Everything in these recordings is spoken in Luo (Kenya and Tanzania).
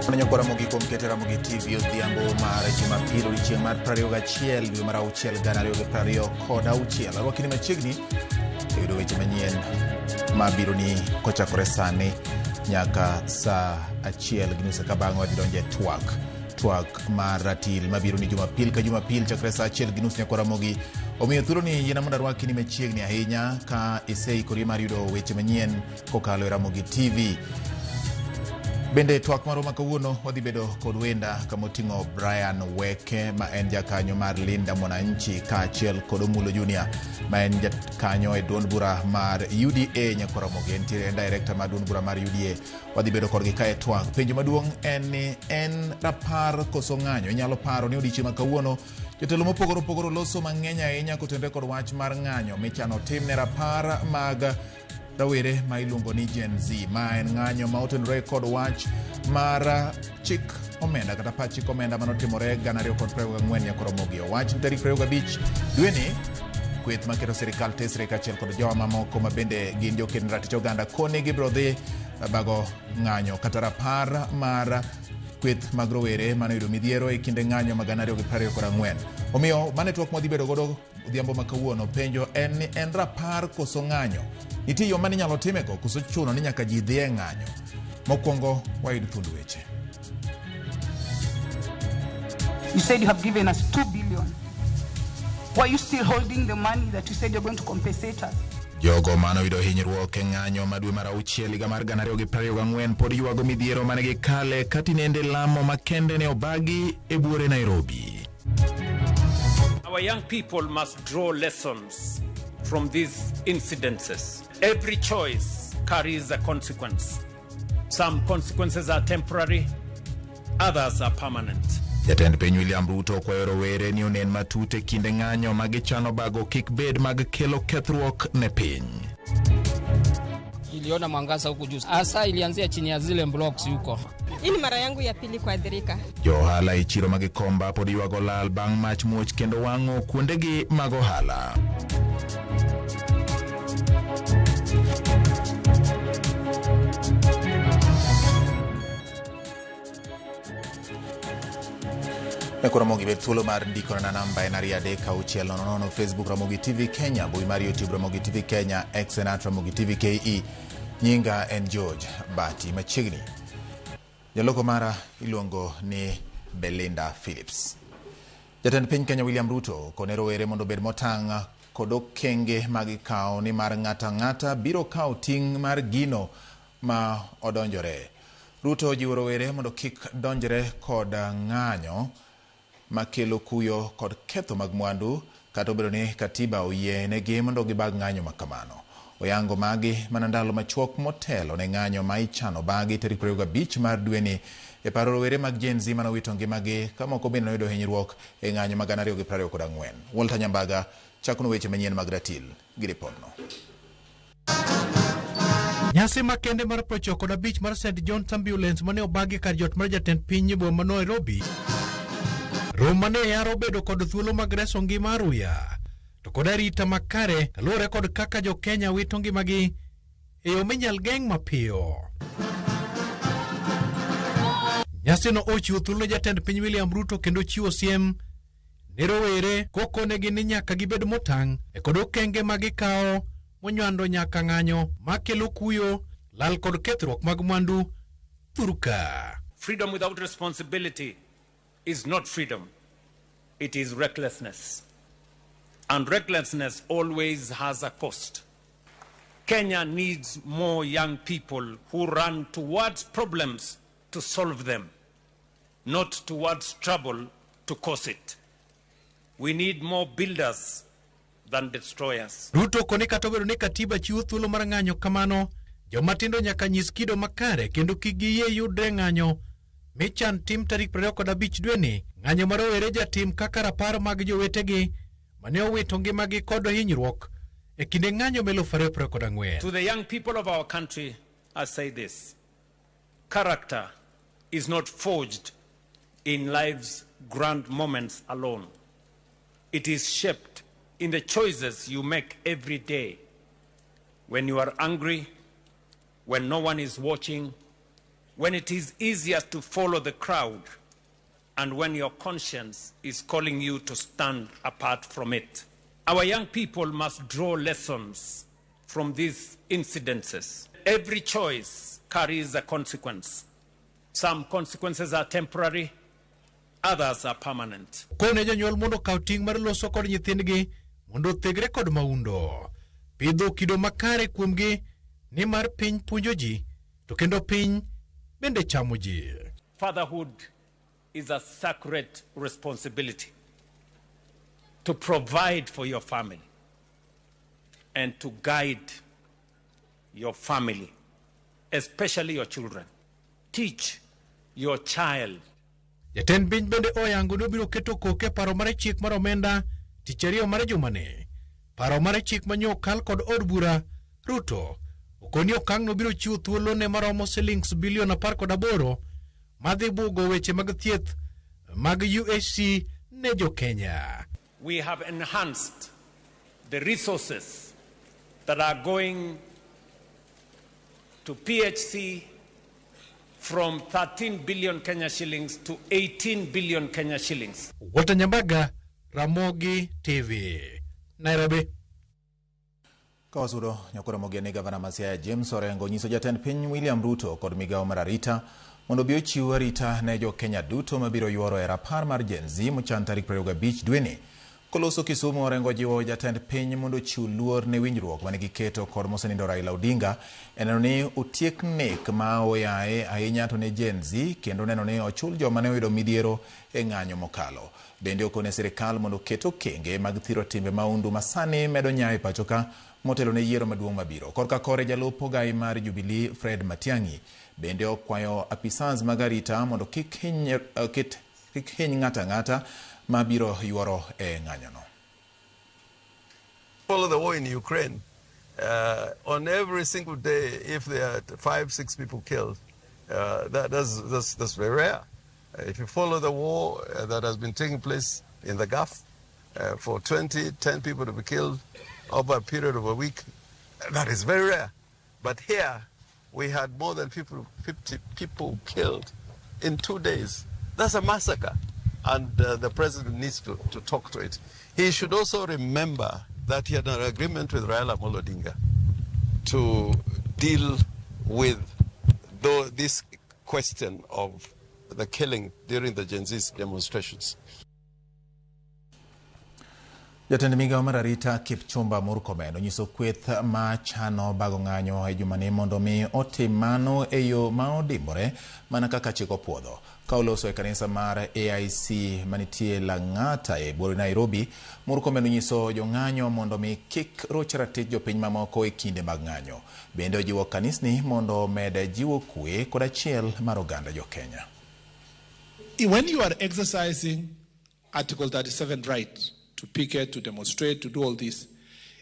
Mano nyakwa Ramogi kuom keto Ramogi TV odhiambo mar Jumapil odiechieng' mar 21 dwe mar auchiel 2026. Arwaki ni machiegni e yudo weche manyien mabiro ni kochakore sani nyaka saa 1:30 ka bang'e wadhi donjo e twak. Twak mar ratil mabiro ni Jumapil ka Jumapil chakre saa 1:30 nyakwa Ramogi. Omiyo thuolo ni yiena mondo arwaki ni machiegni ahinya ka iseikori mar yudo weche manyien kokalo e Ramogi TV. Bende twak marwa ma kawuono wadhi bedo kod wenda kamoting'o Brian Weke ma en jakanyo mar Linda Mwananchi kaachiel kod Omulo Junior ma en jakanyo e duond bura mar UDA nyakwa Ramogi entiere en director mar duond bura mar UDA. Wadhi bedo kodgi kae twak. Penjo maduong' en ni en rapar koso ng'anyo? Inyalo paro ni odiechieng' ma kawuono jotelo mopogore opogore oloso mang'eny ahinya kotenore kod wach mar ng'anyo michano tim ne rapar mag rawere ma iluongo ni Gen Z. Ma en ng'anyo ma otenore kod wach mar chik omenda kata pach chik omenda manotimore 2024 nyaka Ramogi. Owach ni tarik 25 dweni kweth maketo sirikal tesre kaachiel kod jowa mamoko ma bende gin joked ne ratich oganda koni gibiro dhi bago ng'anyo kata rapar mar kweth mag rowere manoyudo midhiero e kinde ng'anyo mag 2024. Omiyo mano e twak mwadhi bedo godo odhiambo ma kawuono. Penjo en ni en rapar koso ng'anyo? Nitie yo mane inyalo timego koso chuno ni nyaka ji dhi e ng'anyo? Mokwongo wayud thuond weche. You said you have given us 2 billion. Why are you still holding the money that you said you're going to compensate us? Jogo manoyudo hinyruok e ng'anyo ma dwe mar auchiel higa mar 2024 pod ywago midhiero mane gikale ka tinende lamo makende ne obagi e buore Nairobi. Our young people must draw lessons from these incidences. Every choice carries a consequence. Some consequences are temporary, others are permanent. Jatend piny William Ruto okwayo rowere ni onen matut e kinde ng'anyo ma gichano bago kik bed mag kelo kethruok ne piny. Iliona mwangaza huku juu, hasa ilianzia chini ya zile blocks huko. Hii ni mara yangu ya pili kuathirika. Jo ohala e chiro ma Gikomba pod ywago lal bang' mach muoch kendo wang'o kuondegi mag ohala. Eko Ramogi bed thuolo mar ndikona na namba en 23600 Facebook Ramogi TV Kenya, mbui mar YouTube Ramogi TV Kenya, X en at Ramogi TV KE. Nyinga en George Bati machiegni. Jaloko mara iluongo ni Belinda Phillips. Jatend piny Kenya William Ruto kone rowere mondo obed motang' kod okenge ma gikawo ni mar ng'ato ang'ata biro kawo ting' mar gino ma odonjore. Ruto ojiwo rowere mondo kik donjre kod ng'anyo makelo kuyo kod ketho mag mwandu kata obedo ni katiba oyie negi mondo gibag ng'anyo makamano. Oyango magi mana ndalo machuok motelo ne ng'anyo ma ichano bagi tarik 25 mar dweni e paro rowere mag Gen Z manowito ngimagi ka moko bende noyudo hinyruok e ng'anyo mag 2024. Walter Nyambaga chakono weche manyien mag ratil gi ripodno. Nyasi makende mar 95 mar St. John's Ambulance mane obagi kar jot mar jatend piny e boma ma Nairobi. Romo mane yaro bedo kod thuolo mag reso ngima aruya to kod arita makare kaluwore kod kaka jo Kenya wito ngimagi e yo minyal geng' mapiyo. Nyasino ochiwo thuolo ne jatend piny William Ruto kendo chiwo siem ne rowere kokonegi ni nyaka gibed motang' e kod okenge ma gikawo monywando nyaka ng'anyo makelo kuyo, lal kod kethruok mag mwandu thurka. Freedom without responsibility is not freedom. It is recklessness. And recklessness always has a cost. Kenya needs more young people who run towards problems to solve them, not towards trouble to cause it. We need more builders than destroyers. Ruto koni kata obedo ni katiba chiwo thuolo mar ng'anyo kamano, joma tindo nyaka nyis kido makare kendo kik giyie yudre ng'anyo michan tim tarik 25 dweni. Ng'anyo ma rowere jatim kaka rapar mag jowetegi mane owito ngimagi kod hinyruok e kinde ng'anyo 2024. To the young people of our country, I say this. Character is not forged in life's grand moments alone. It is shaped in the choices you make every day. When you are angry, when no one is watching, when it is easier to follow the crowd, and when your conscience is calling you to stand apart from it. Our young people must draw lessons from these incidences. Every choice carries a consequence. Some consequences are temporary, others are permanent. Kone jonyuol mondo okaw ting' mar loso kod nyithindgi mondo othegre kod maundo. Pidho kido makare kuomgi nimar piny puonjo ji to kendo piny bende chamo ji. Fatherhood is a sacred responsibility to provide for your family and to guide your family, especially your children. Teach your child. Jatend piny bende oyango ni obiro keto koke paro mar chik mar omenda tich ariyo mar jumani. Paro mar chik manyo okal kod od bura Ruto okoni okang'no biro chiwo thuolo ne maromo silings bilion 18 madhi bugo weche mag thieth mag UHC ne jo-Kenya. We have enhanced the resources that are going to PHC from 13 billion Kenya shillings to 18 billion Kenya shillings. Walter Nyambaga, Ramogi TV, Nairobi. Ka wasudo nyakoro mogeni gavana ma Siaya James Orengo nyiso jatend piny William Ruto kod migawo mar arita mondo obi ochiw arita ne jo Kenya duto mabiro yuoro e rapar mar Gen Z mochan tarik 25 dweni. Koloso Kisumu, Orengo jiwo jatend piny mondo ochiw luor ne winjruok mane giketo kod mosenindo Raila Odinga e neno ni otiek nek ma oyaye ahinya to ne Gen Z kendo neno ni ochul joma ne oyudo midhiero e ng'anyo mokalo. Bende okone sirikal mondo oket okenge mag thiro timbe maundu masani medo nyaa e pacho ka motelo ne yiero maduong' mabiro. Korka kore jalup ogai mar Jubilee Fred Matiang'i bende okwayo apisas mag arita mondo kik hiny ng'ato ang'ata mabiro yuoro e ng'anyono. Follow the war in Ukraine. On every single day, if there are 5-6 people killed, that's very rare. If you follow the war that has been taking place in the Gulf, for 10 people to be killed over a period of a week, that is very rare. But here, we had more than 50 people killed in 2 days. That's a massacre. And the president needs to talk to it. He should also remember that he had an agreement with Raila Amolo Odinga to deal with this question of the killing during the Gen Z demonstrations. Jatend migawo mar arita Kipchumba Murkomen onyiso kweth ma chano bago ng'anyo e jumani mondo mi otim mano e yo ma odimbore mana kaka chik opuodho. Ka oloso e kanisa mar AIC manitie Lang'ata e buore Nairobi, Murkomen onyiso jong'anyo mondo mi kik roch ratich jopiny mamoko e kinde mag ng'anyo. Bende ojiwo kanisni mondo omed jiwo kwe kod achiel mar oganda jo-Kenya. When you are exercising Article 37 right to picket, to demonstrate, to do all this,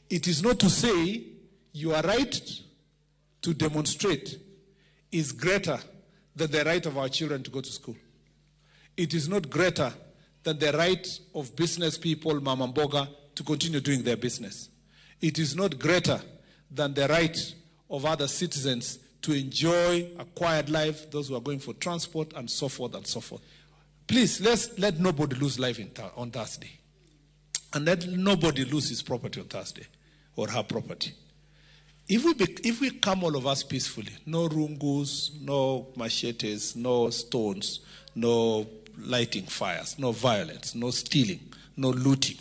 it is not to say your right to demonstrate is greater than the right of our children to go to school. It is not greater than the right of business people, Mama Mboga, to continue doing their business. It is not greater than the right of other citizens to enjoy a quiet life, those who are going for transport and so forth and so forth. Please, let's let nobody lose life on Thursday. And let nobody lose his property on Thursday or her property. If we come all of us peacefully, no rungus, no machetes, no stones, no lighting fires, no violence, no stealing, no looting,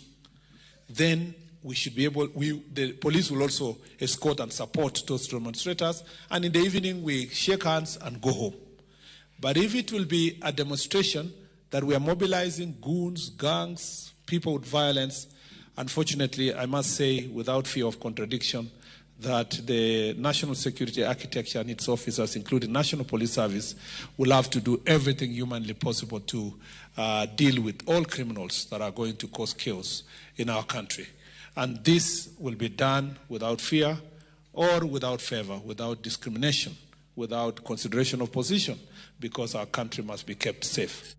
then we should be able, the police will also escort and support those demonstrators, and in the evening we shake hands and go home. But if it will be a demonstration that we are mobilizing goons, gangs, people with violence, Unfortunately, I must say, without fear of contradiction, that the national security architecture and its officers, including National Police Service, will have to do everything humanly possible to deal with all criminals that are going to cause chaos in our country. And this will be done without fear or without favor, without discrimination, without consideration of position, because our country must be kept safe.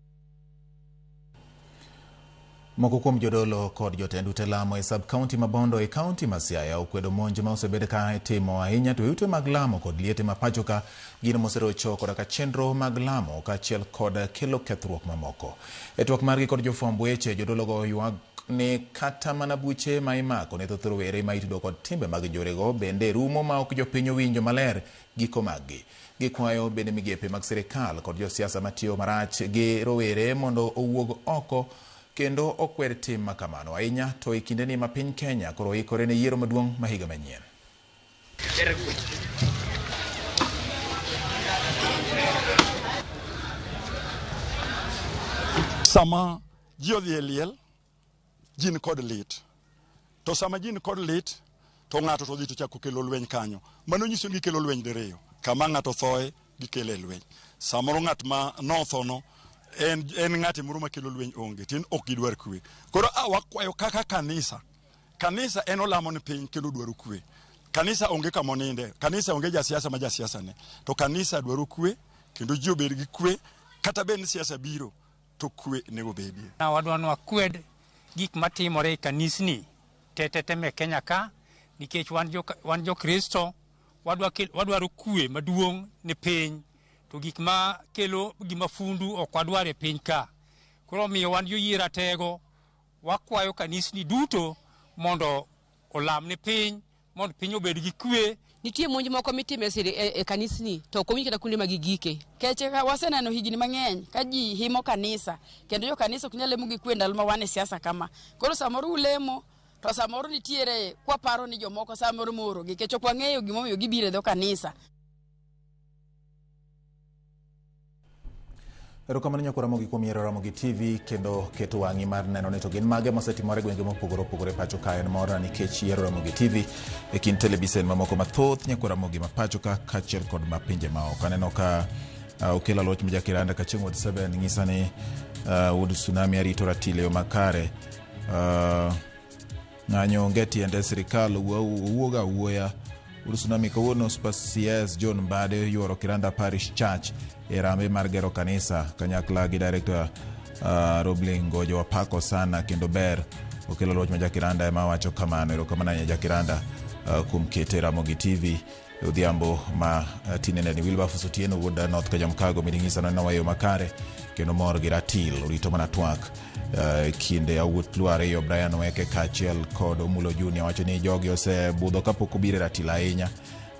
Moko kuom jodolo kod jotend ute lamo e sub-county ma Bondo e county ma Siaya okwedo monj ma osebed ka itimo ahinya to e ute mag lamo kod liete ma pacho ka gin moserocho koda ka chenro mag lamo kaachiel kod kelo kethruok mamoko. E twak margi kod jofwamb weche, jodologo ywak ni kata mana buche ma imako ne thoth rowere ma itudo kod timbe mag njorego bende rumo ma ok jopiny owinjo maler giko maggi. Gikwayo bende migepe mag sirikal kod josiasa matiyo marach gi rowere mondo owuog oko kendo okwer tim makamano ahinya to e kindeni ma piny Kenya koro ikore ne yiero maduong' ma higa manyien. Sama ji odhi e liel, ji ni kod lit. To sama ji ni kod lit, to ng'ato to dhi to chako kelo lweny kanyo. Mano nyiso ni gikelo lweny diriyo. Kama ng'ato thoe, gikelo e lweny. Samoro ng'at ma nothono, en ng'ate moro makelo lweny onge, tin ok gidwar kwe. Koro wakwayo kaka kanisa. Kanisa en olamo ni piny kendo dwaro kwe. Kanisa onge kama oninde, kanisa onge jasiasa ma jasiasa ne. To kanisa dwaro kwe, kendo ji obed gi kwe, kata bed ni siasa biro, to kwe nego bedie. Wadwa ni wakwed gik matimore e kanisni te me Kenya ka, nikech wan jo-Kristo, wadwaro kwe maduong' ne piny. To gik ma kelo gima fundu ok wadwar e piny ka. Koro omiyo wan joyie ratego, wakwayo kanisni duto mondo olam ne piny, mondo piny obed gi kwe. Nitie monj moko mitime e kanisni to ok owinj kata kuonde ma gigike. Keche waseneno higni mang'eny ka ji himo kanisa, kendo jo kanisa ok nyal lemo gi kwe ndalo ma wan e siasa kama. Koro samoro ulemo, to samoro nitiere kwaparo ni jomoko samoro moorogi, nikech ok wang'eyo gimomiyo gibiro e dho kanisa. Erokamano nyakwa Ramogi kuom yiero Ramogi TV kendo keto wang'i mar neno ni to gin mage mosetimore e gwenge mopogore opogore pacho ka. En mora nikech yiero Ramogi TV e kind televisen mamoko mathoth nyakwa Ramogi ma pacho ka kaachiel kod ma pinje maoko. Aneno ka okelo loch Mjakiranda ka chieng' Ward 7 ng'isa ni wuod tsunami arito ratil e yo makare. Ng'anyo onge tiende sirikal owuoga awuoya. Wuod tsunami kawuono Super CS John Mbade yuoro Kiranda Parish Church e rambe mar gero kanisa kanyakla gi director Robling Ngojo wapako sana kendo ber. Okelo loch ma Jakiranda ema wacho kamano. Erokamano ahinya Jakiranda kuom kete Ramogi TV odhiambo ma tinende ni Wilberforce Otieno wuod North Kanyamkago miding'isa neno wayo makare kendo mor gi ratil orito mana twak kinde yawuot Luo ariyo Brian Weke kaachiel kod Omulo Junior wacho ni jogi osebudho kapok obiro e ratil ahinya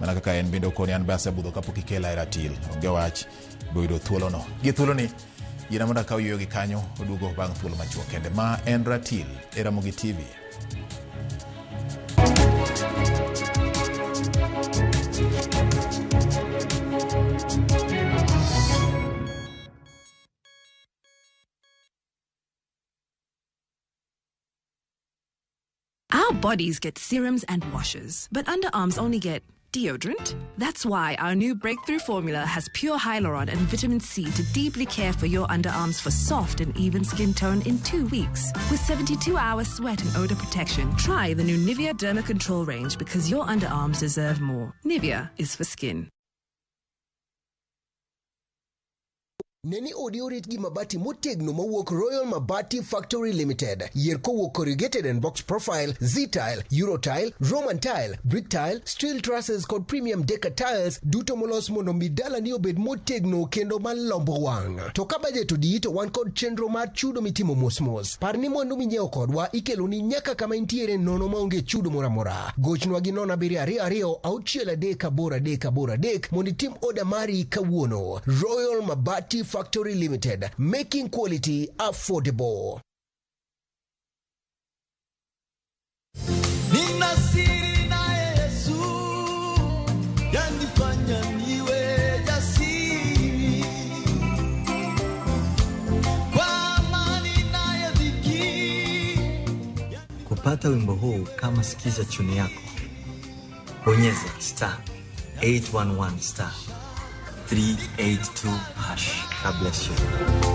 mana kaka en bende okoni an be asebudho kapok ikela e ratil onge wach boyudo thuolono gi thuoloni yiena mondo akaw yueyo gi kanyo oduogo bang' thuolo machuok kende ma en ratil e Ramogi TV. Our bodies get serums and washes, but underarms only get deodorant. That's why our new breakthrough formula has pure hyaluron and vitamin C to deeply care for your underarms for soft and even skin tone in 2 weeks. With 72-hour sweat and odor protection, try the new Nivea Derma Control range because your underarms deserve more. Nivea is for skin. Neni odi orit gi mabati motegno mowuok Royal Mabati Factory Limited. Yier kowuok corrugated and box profile, Z-tile, Eurotile, Roman tile, brick tile, steel trusses kod premium decker tiles duto molos mondo mi dalani obed motegno kendo malombo wang'. To ka bajet odiyi to wan kod chenro mar chudo mitimo mos mos. Par ni mwandu minyiewo kodwa ikeloni nyaka kama intiere nono maonge chudo moro amora. Gochnwa gi 0722 638 383 mondo itim oda mari kawuono. Royal Mabati Factory Limited, making quality affordable. Nina siri na Yesu, yanifanya niwe jasiri. Kwa amani na dhiki. Kupata wimbo huu kama sikiza tune yako, bonyeza star 811 star 382 hash. God bless you.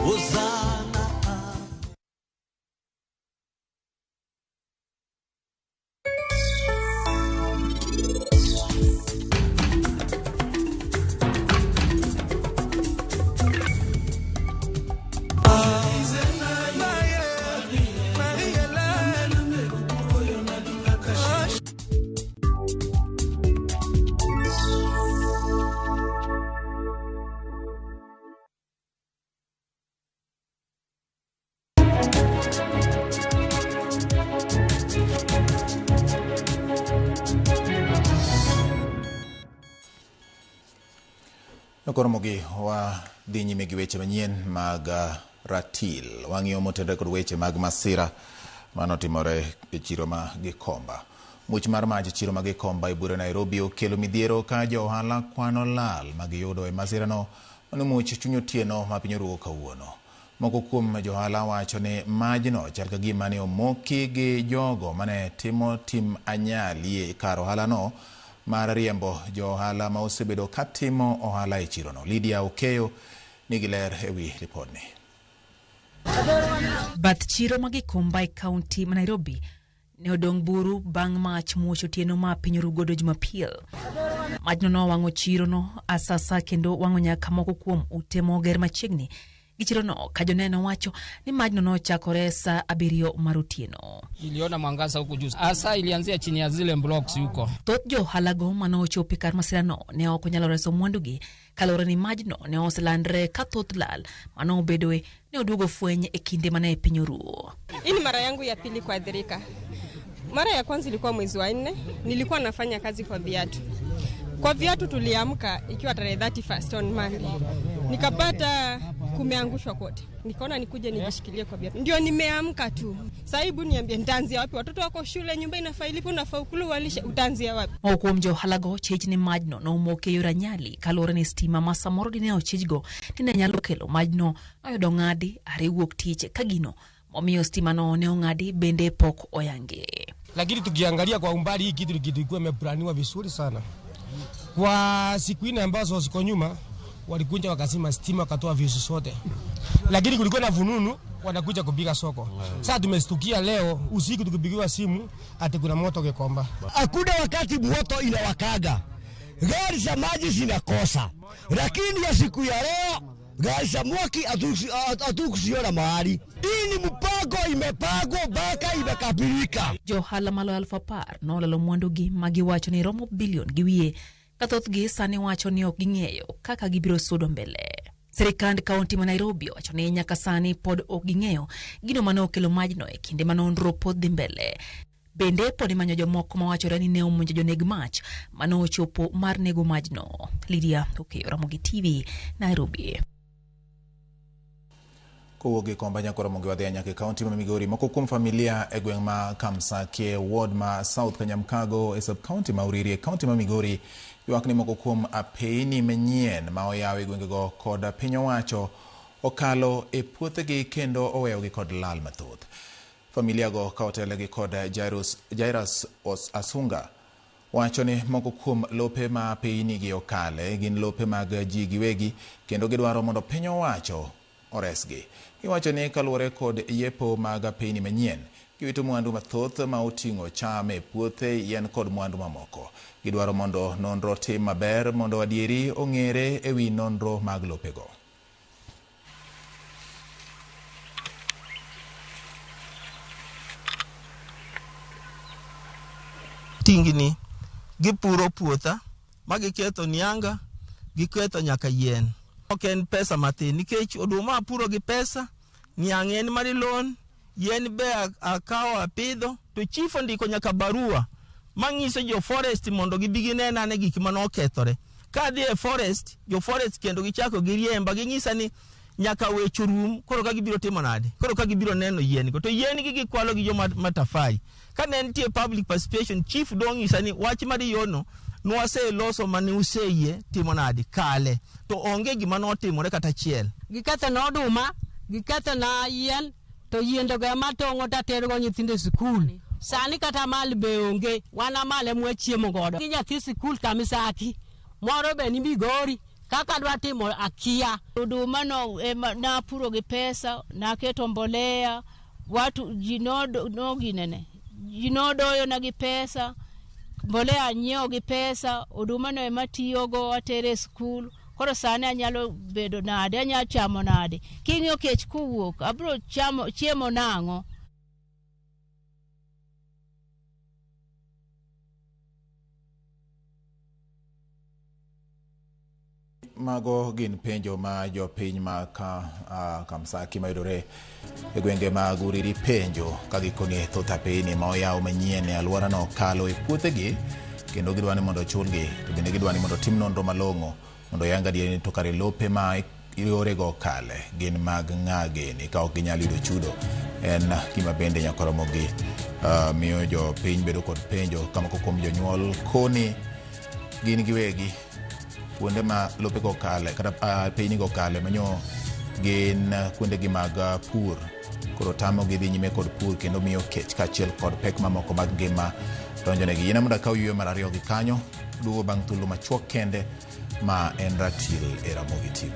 Hosanna. Koromogi wa dhi nyime gi weche manyien mag ratil. Wang'iyo motenore kod weche mag masira manotimore e chiro ma Gikomba. Much mar mach e chiro ma Gikomba e bura Nairobi okelo midhiero ka jo ohala kwano lal magiyudo e masirano manomuoch chuny otieno ma piny oruo kawuono. Moko kuom jo ohala wacho ni majno chal ka gima ne omoki gi jogo mane timo tim anyali e kar ohalano mar riembo jo ohala ma osebedo ka timo ohala e chirono. Lydia Okeyo nigi ler ewi ripodni. Bath chiro ma Gikomba e kaunti ma Nairobi ne odong' buru bang' mach muoch otieno ma piny oru godo Jumapil. Majno nowang'o chirono asasa kendo wang'o nyaka moko kuom ute moger machiegni gi chirono ka joneno wacho ni majno nochakore saa 7 mar otieno. Niliona mwangaza huku juu. Hasa ilianzia chini ya zile blocks huko. Thoth jo ohalago mane ochopo e kar masirano ne ok onyalo reso mwandugi kaluwore ni majno ne oselandre ka thoth lal mane obedoe ne oduogo fweny e kinde mane piny oruo. Hii ni mara yangu ya pili kuathirika. Mara ya kwanza ilikuwa mwezi wa 4, nilikuwa nafanya kazi kwa viatu. Kwa viatu tuliamka ikiwa tarehe 31 on Monday. Nikapata kumeangushwa kote. Nikaona nikuje nijishikilie kwa viatu. Ndio nimeamka tu. Sasa hebu niambie nitaanzia wapi? Watoto wako shule, nyumba inafaa ilipo, nafaa ukulu walishe, utaanzia wapi? Moko kuom jo ohalago chich ni majno nomoko e yor anyali kaluwore ni stima ma samoro dine ochichgo dine nyalo kelo majno noyudo ng'adi are wuok tich ka gino momiyo stima no ne ong'adi bende pok oyangi. Lakini tukiangalia kwa umbali hii kitu kilikuwa imeplaniwa vizuri sana. Kwa siku nne ambazo ziko nyuma walikuja wakazima stima wakatoa visu zote. Lakini kulikuwa na vununu wanakuja kupiga soko. Sasa tumestukia leo usiku tukipigiwa simu ati kuna moto Gikomba. Hakuna wakati moto inawakaga. Gari za maji zinakosa. Lakini ya siku ya leo gari za moki hatukuziona mahali. Hii ni mpango imepangwa mpaka imekamilika. Jo ohala maloyo 10,000 nolalo mwandugi magiwacho ni romo bilion gi wiye ka thothgi sani wacho ni ok ging'eyo kaka gibiro sudo mbele. Sirikand kaunti ma Nairobi owacho ni nyaka sani pod ok ging'eyo gino mane okelo majno e kinde ma nonro pod dhi mbele. Bende pod imanyo jomoko mawachore ni ne omonjo joneg mach mane ochopo mar nego majno. Lydia Okeyo, Ramogi TV, Nairobi. Kowuok Gikomba nyaka Ramogi wadhi nyaka e kaunti ma Migori. Moko kuom familia e gweng' ma Kamsake, ward ma South Kanyamkago e sub county ma Uriri e kaunti ma Migori ywak ni moko kuom apeyni manyien ma oyaw e gwengego kod piny owacho okalo e puothegi kendo oweyogi kod lal mathoth. Familia go ka otelegi kod Jairus Asunga wacho ni moko kuom lope ma apeyni gi okale gin lope mag ji giwegi kendo gidwaro mondo piny owacho oresgi. Giwacho ni kaluwore kod yepo mag apeyni manyien, giwito mwandu mathoth ma oting'o cham e puothe, yien kod mwandu mamoko. Gidwaro mondo nonro tim maber mondo adieri ong'ere ewi nonro mag lopego. Tingni gipuro puotha ma giketho nianga, giketho nyaka yien. Ok en pesa matin nikech oduma apuro gi pesa, niang' en mar loan, yien be akawo apidho, to chief ondiko nyaka barua manyiso jo forest mondo gibi ginen ane gik mane okethore. Ka adhi e forest, jo forest kendo gichako giriemba, ginyisa ni nyaka weche rum, koro ka gibiro timo nade? Koro ka gibiro neno yien go. To yien gi gikwalo gi jo matafari. Ka ne nitie public participation, chief dong'isa ni wach mar yono nwaseloso mane useyie timo nade? Kale. To onge gima notimore kata achiel. Giketho na oduma, giketho na yien, to yiendego ema tong'o taterogo nyithindo e sikul. Sani kata mal be onge, wan amal ema wachiemo godo. Gi nyathi sikul kamisaki, moro be ni Migori, kaka dwa timo akia. Oduma no ema napuro gi pesa, naketo mbolea, watu ji noginene. Ji nodoyo na gi pesa, mbolea anyiewo gi pesa, oduma no ema tiyogo atere e skul. Koro sani anyalo bedo nade, anyalo chamo nade. King'iyo kech kowuok, abiro chamo chiemo nang'o? Mago gin penjo ma jopiny ma Kamsaki mayudore e gwenge mag Uriri penjo ka gikoni thoth apeyni ma oyaw manyien e alworano kalo e puothegi kendo gidwa ni mondo ochulgi to bende gidwa ni mondo otim nonro malong'o mondo oyang adieri ni to kare lope ma yorego kale gin mag ng'a gini ka ok ginyal yudo chudo. En gima bende nyakoromogi miyo jopiny bedo kod penjo ka moko kuom jonyuol koni gin giwegi kuonde ma lopego kale kata pinygo kale manyo gin kuondegi mag pur koro tamogi dhi nyime kod pur kendo miyo kech kaachiel kod pek mamoko mag ngima donjonegi. Yien mondo akaw yueyo mar ariyo gi kanyo duogo bang' thuolo machuok kende ma en ratil e Ramogi TV.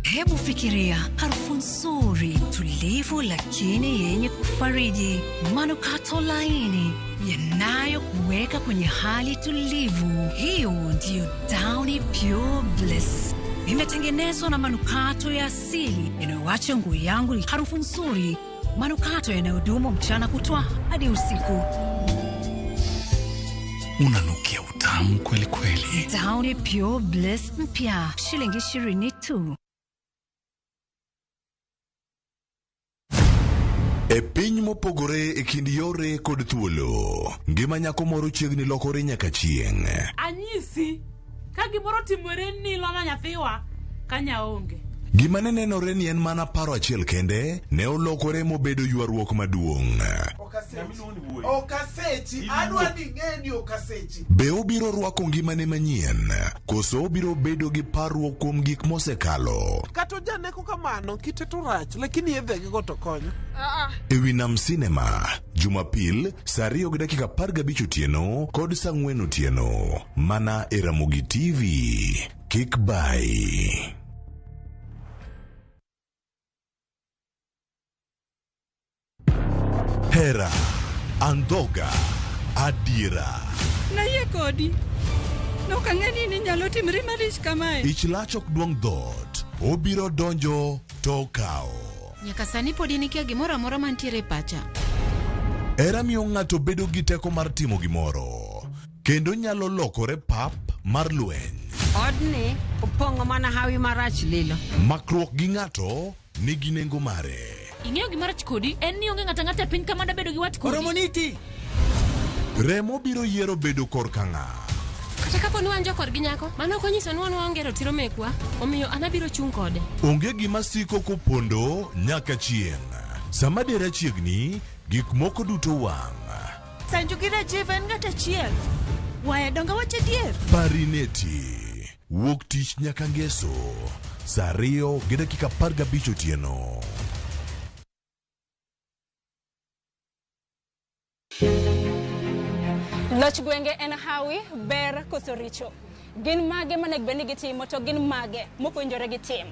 Hebu fikiria harufu nzuri, tulivu lakini yenye kufariji, manukato laini yanayokuweka kwenye hali tulivu. Hiyo ndiyo Downy Pure Bliss. Imetengenezwa na manukato ya asili yanayoacha nguo yangu harufu nzuri, manukato yanayodumu mchana kutwa hadi usiku. Unanukia utamu kweli kweli. Downy Pure Bliss mpya, shilingi 20 tu. E piny mopogore e kind yore kod thuolo, ngima nyako moro chiegni lokore nyaka chieng'. Anyisi, ka gimoro timore ni lona nyathiwa, kanya onge. Gima ne nenore ni en mana paro achiel kende, ne olokore mobedo ywaruok maduong'. Okasechi, adwa ni ing'e ni okasechi. Be obiro rwako ngimane manyien, koso obiro bedo gi parruok kuom gik mosekalo? Kata ojaneko kamano, kite to rach, lakini yedhegi go to konyo. E wi Nam Cinema, Jumapil, saa 2:15 otieno kod saa 4 otieno, mana e Ramogi TV. Kik bai. Hera, andhoga, adiera. Nayie kodi. Nok ang'e ni inyalo timri malich kamae. Ich lach ok duong' dhoot, obiro donjo to okawo. Nyaka sani pod in ikia gimoro amora mantiere e pacha. Hera miyo ng'ato bedo gi teko mar timo gimoro, kendo nyalo lokore pap mar lweny. Odni opong'o mana hawi marach lilo. Makruok gi ng'ato nigi nengo mare. Ing'eyo gima rach kodi en ni onge ng'ato ang'ata e piny ka mada bedo gi wat kodi. Oromoniti. Remo biro yiero bedo korka ng'a. Kata kapo ni wan jokorgi nyako, mano ok onyiso ni wan waonge ratiro mekwa, omiyo an abiro chung' kode. Onge gima siko kopondo nyaka chieng'. Sama dera chiegni, gik moko duto wang'. Sanju gi Rajiv en ng'at achiel. Waya donge wach adier? Parineti. Wuok tich nyaka ngeso. Saa 2:15 otieno. Loch gwenge en hawi, ber koso richo. Gin mage monego bed ni gitimo to gin mage mok owinjore gitim.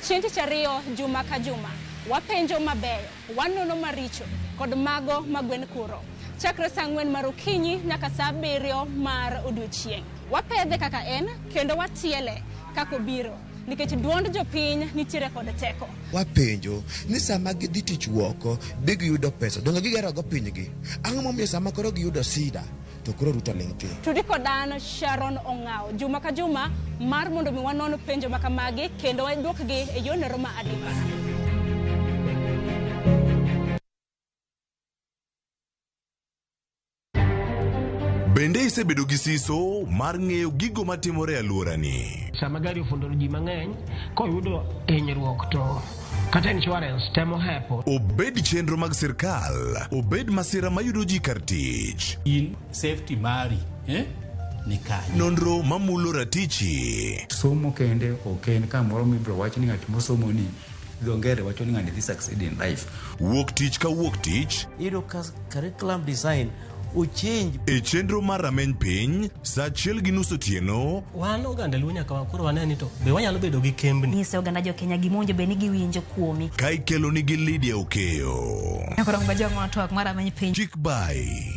Chieng' tich ariyo juma ka juma, wapenjo mabeyo, wanono maricho kod mago ma gwen kuro. Chakre saa 4 mar okinyi nyaka saa 7 mar odiochieng'. Wapedhe kaka en kendo watiele kaka obiro nikech duond jopiny nitiere kod teko. Wapenjo ni sama gidhi tich woko be giyudo pesa donge gigerogo pinygi ang'o momiyo sama koro giyudo sida to koro Ruto ling' thi. Tudi kod an Sharon Ong'awo juma ka juma mar mondo mi wanon penjo makamagi kendo waduokgi e yorno ma adimba. Bende isebedo gi siso mar ng'eyo gigo matimore e alworani? Sama gari ofundo ji mang'eny koyudo hinyruok to kata insurance temo hepo. Obed chenro mag sirkal, obed masira mayudo ji kar tich. In safety mari eh? Ni kanye? Nonro mamulo ratichi. Somo kende ok en kamoro mibiro wach ni ng'at mosomo ni dho ngere wacho ni ng'ani dhi succeed in life. Wuok tich ka wuok tich. Iyudo ka curriculum design ochange. E chenro mar rameny piny, saa achiel gi nus otieno. Wan oganda Luo nyaka koro wane ni to be wanyalo bedo gi kembni. Nyise oganda jo Kenya gima owinjo bed ni giwinjo kuomi. Ka ikelo nigi Lydia Okeyo. Koro ngajong' twak mar rameny piny. Chik bai.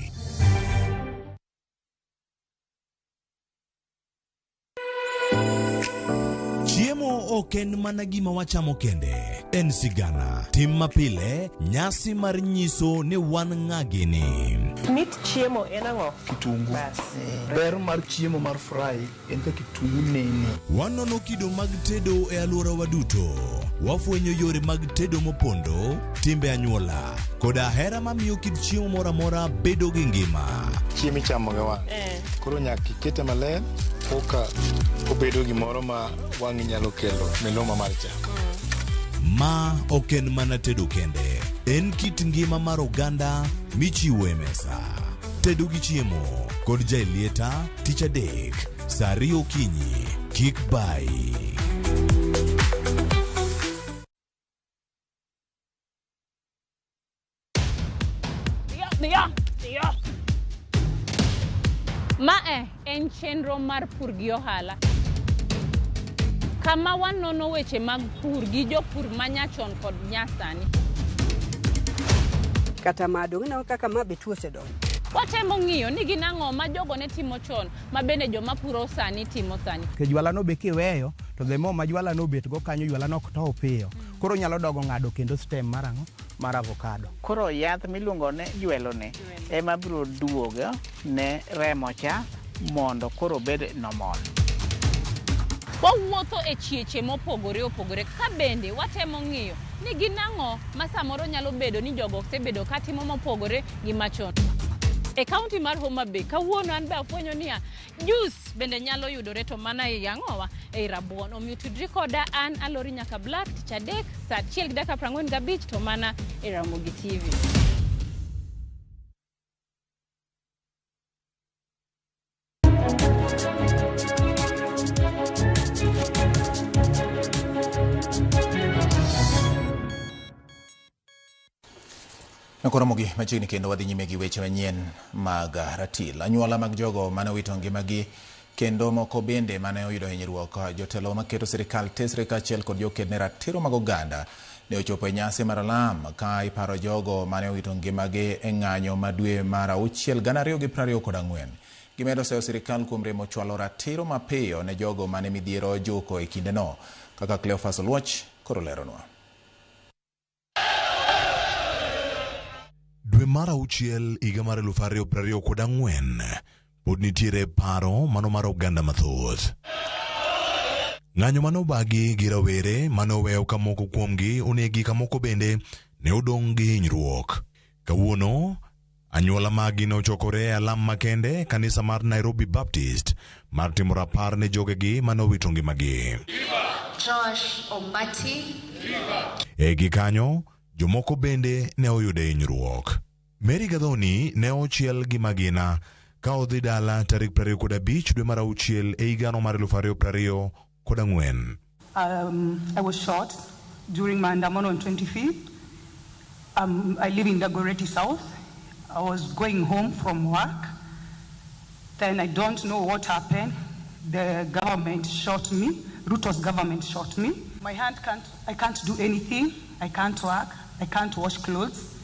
Chiemo ok en mana gima wachamo kende, en sigana, tim mapile, nyasi mar nyiso ni wan ng'a gini. Mit chiemo en ang'o? Kitungu. Bas. Ber mar chiemo mar fry en ka kitungu nene. Wanono kido mag tedo e alworawa duto. Wafwenyo yore mag tedo mopondo, timbe anyuola, koda hera mamiyo kit chiemo moro amora bedo gi ngima. Chiemo ichamo gi wang'. Koro nyaka ikete maler koka obedo gimoro ma wang'i nyalo kelo miluma mar chamo. Ma ok en mana tedo kende, en kit ngima mar oganda michiwo e mesa. Tedo gi chiemo kod Jaelieta tich adek saa ariyo okinyi. Kik bai. Mae en chenro mar pur gi ohala kama wanono weche mag pur gi jopur manyachon kod nyasani. Kata ma dong' ineno kaka ma be tuo osedonjo. Watemo ng'iyo ni gin ang'o ma jogo ne timo chon ma bende joma puro sani timo sani. Ke jwala no be kiweyo to the more ma jwala no obet go kanyo jwala no ok tow piyo. Koro nyalo dogo ng'ado kendo stem mar ang'o mar avocado. Koro yath miluongo ni jwelo ni ema biro duogo ne remo cha mondo koro obed normal. Wawuotho e chieche mopogore opogore ka bende watemo ng'iyo ni gin ang'o ma samoro nyalo bedo ni jogo osebedo katimo mopogore gi machon. E kaunti mar Homa Bay, kawuono an be afwenyo niya, juice bende nyalo yudore to mana ei ang'owa, ei rabuon. Omiyo tudri koda an Alori Nyaka Black tich adek saa achiel gi dakika 45 to mana e Ramogi TV. Nakoromogi machiegni kendo wadhi nyime gi weche manyien mag ratil. Anyuola mag jogo mane owito ngimagi kendo moko bende mane oyudo hinyruok. Jotelo maketo sirikal tesre kaachiel kod joked ne ratiro mag oganda ne ochopo e nyasi mar alam ka iparo jogo mane owito ngimagi e ng'anyo ma dwe mar auchiel 2024. Gimedo seyo sirikal kuom remo chwalo ratiro mapiyo ne jogo mane midhiero ojuko e kindeno. Kaka Cleophas Oluoch koro leronwa. Dwe mar auchiel higa mar 2024 pod nitiere paro mano mar oganda mathoth. Ng'anyo mane obagi gi rawere mane oweyo ka moko kuomgi onegi ka moko bende ne odong' gi hinyruok. Kawuono, anyuola maggi ne ochokore e alam makende kanisa mar Nairobi Baptist mar timo rapar ne jogegi mane owito ngimagi. Josh Ombati. E gi kanyo, jomoko bende ne oyudo hinyruok. Mary Gathoni ne ochiel gi magina ka odhi dala tarik 25 dwe mar auchiel e higano mar 2024. I was shot during maandamano on 25th. I live in Dagoretti South. I was going home from work. Then I don't know what happened. The government shot me. Ruto's government shot me. My hand can't, I can't do anything. I can't work. I can't wash clothes.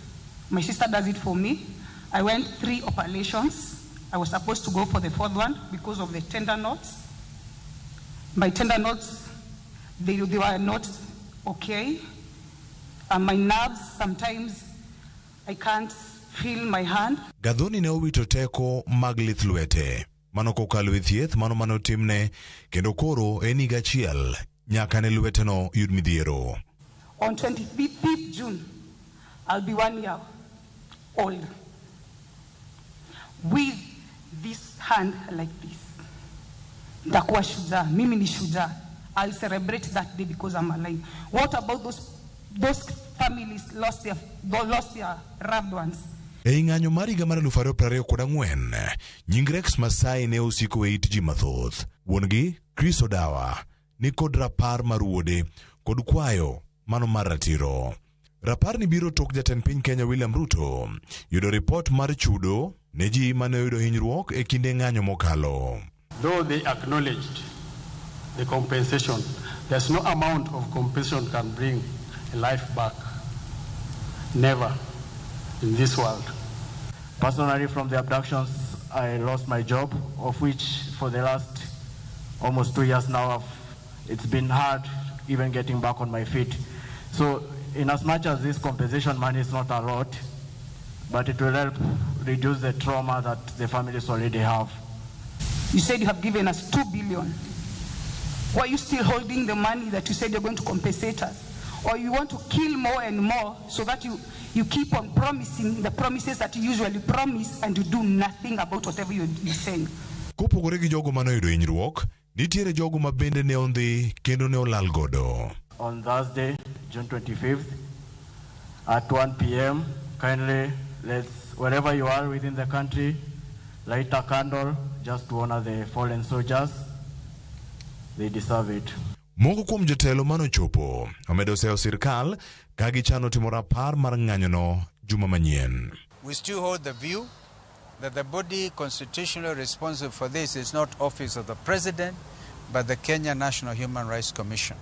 My sister does it for me. I went 3 operations. I was supposed to go for the 4th one because of the tender knots. My tender knots, they were not okay. And my nerves, sometimes I can't feel my hand. Gathoni ne owito teko mag lith lwete. Mano kokalo e thieth mano mane otimne kendo koro en higa achiel nyaka ne lweteno yud midhiero. On 25th June, I'll be 1 year old with this hand like this. Nitakuwa shujaa. Mimi ni shujaa. I'll celebrate that day because I'm alive. What about those families lost their loved ones? Ei ng'anyo mar higa mar 2024, nying Rex Masai ne osiko e it ji mathoth. Wuon-gi, Chris Odawa, ni kod rapar mar wuode kod kwayo mano mar ratiro. Rapar ni biro tok jatend piny Kenya William Ruto yudo ripot mar chudo ne ji mane oyudo hinyruok e kinde ng'anyo mokalo. Though they acknowledged the compensation, there's no amount of compensation can bring a life back. Never in this world. Personally, from the abductions, I lost my job, of which for the last almost 2 years now, it's been hard even getting back on my feet. So, in as much as this compensation money is not a lot, but it will help reduce the trauma that the families already have. You said you have given us 2 billion. Why are you still holding the money that you said you're going to compensate us? Or you want to kill more and more so that you keep on promising the promises that you usually promise and you do nothing about whatever you're saying? Kopogore gi jogo mane oyudo hinyruok, nitiere jogo ma bende ne ondhi kendo ne olal godo. On Thursday, June 25th, at 1 p.m., kindly let's, wherever you are within the country, light a candle just to honor the fallen soldiers. They deserve it. Moko kuom jotelo manochopo omedo seyo sirkal ka gichano timo rapar mar ng'anyono juma manyien. We still hold the view that the body constitutionally responsible for this is not Office of the President, but the Kenya National Human Rights Commission,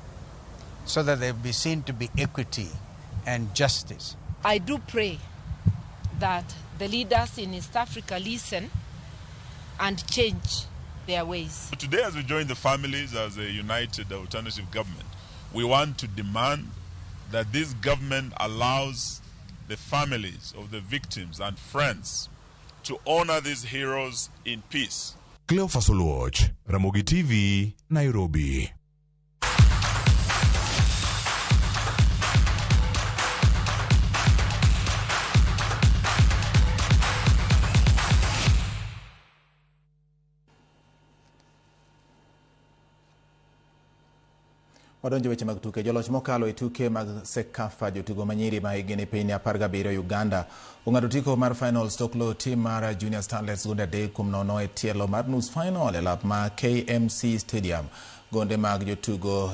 so that there be seen to be equity and justice. I do pray that the leaders in East Africa listen and change their ways. Today, as we join the families as a united alternative government, we want to demand that this government allows the families of the victims and friends to honor these heroes in peace. Cleophas Oluoch, Ramogi TV, Nairobi. Wadonjo weche mag tuke. Joloch mokalo e tuke mag CECAFA, jotugo manyiri ma higni ni piny 17 Uganda ong'ado otiko mar finals tok loyo tim mar Junior Starlets gonde 3-0 e tielo mar nus final e lap ma KMC Stadium. Gonde mag jotugo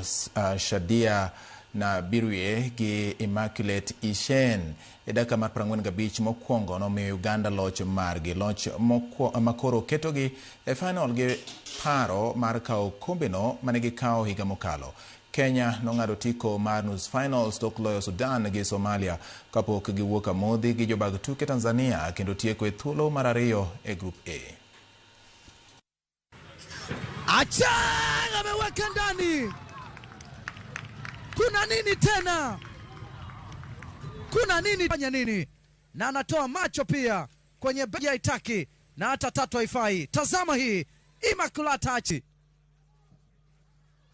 Shadia Nabirye gi Immaculate Ishen e dakika mar 45 mokwongo nomiyo Uganda loch margi, loch makoro ketogi e final gi paro mar kawo okombeno mane gikawo higa mokalo. Kenya nong'ado otiko mar nus finals tok loyo Sudan gi Somalia kapok giwuok amodhi gi jobag tuke Tanzania kendo tieko e thuolo mar ariyo e Group A. Achang ameweka ndani. Kuna nini tena? Kuna nini? Fanya nini? Na anatoa macho pia kwenye begi, haitaki na hata tatu haifai. Tazama hii Immaculate Achi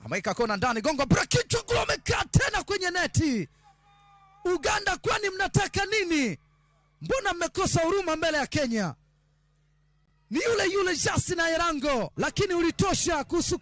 ameweka kona ndani, gongo brakichwa, amekaa tena kwenye neti. Uganda, kwani mnataka nini? Mbona mmekosa huruma mbele ya Kenya? Ni yule yule Justin Ayerango, lakini ulitosha kuhusu